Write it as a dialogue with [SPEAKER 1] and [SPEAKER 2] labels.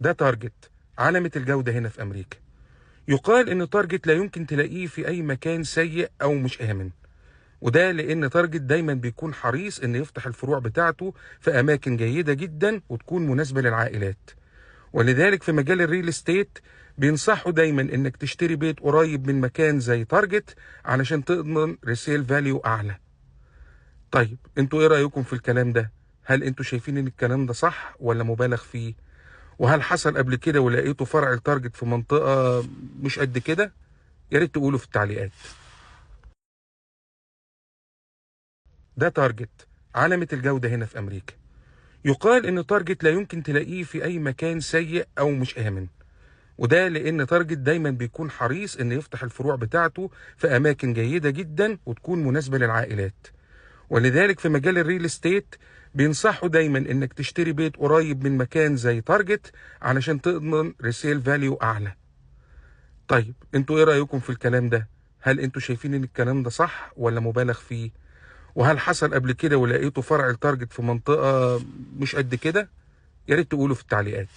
[SPEAKER 1] ده Target، علامة الجودة هنا في أمريكا. يقال إن Target لا يمكن تلاقيه في أي مكان سيء أو مش آمن، وده لأن Target دايما بيكون حريص إن يفتح الفروع بتاعته في أماكن جيدة جدا وتكون مناسبة للعائلات. ولذلك في مجال ال real estate بينصحوا دايما إنك تشتري بيت قريب من مكان زي Target علشان تضمن resale value أعلى. طيب انتوا ايه رأيكم في الكلام ده؟ هل انتوا شايفين ان الكلام ده صح ولا مبالغ فيه؟ وهل حصل قبل كده ولقيتوا فرع ال Target في منطقة مش قد كده؟ يا ريت تقولوا في التعليقات. ده Target، علامة الجودة هنا في أمريكا. يقال إن Target لا يمكن تلاقيه في أي مكان سيء أو مش آمن، وده لأن Target دايما بيكون حريص إن يفتح الفروع بتاعته في أماكن جيدة جدا وتكون مناسبة للعائلات. ولذلك في مجال ال real estate بينصحوا دايما إنك تشتري بيت قريب من مكان زي Target علشان تضمن resale value أعلى. طيب انتوا ايه رأيكم في الكلام ده؟ هل انتوا شايفين ان الكلام ده صح ولا مبالغ فيه؟ وهل حصل قبل كده ولقيتوا فرع ال Target في منطقة مش قد كده؟ يا ريت تقولوا في التعليقات.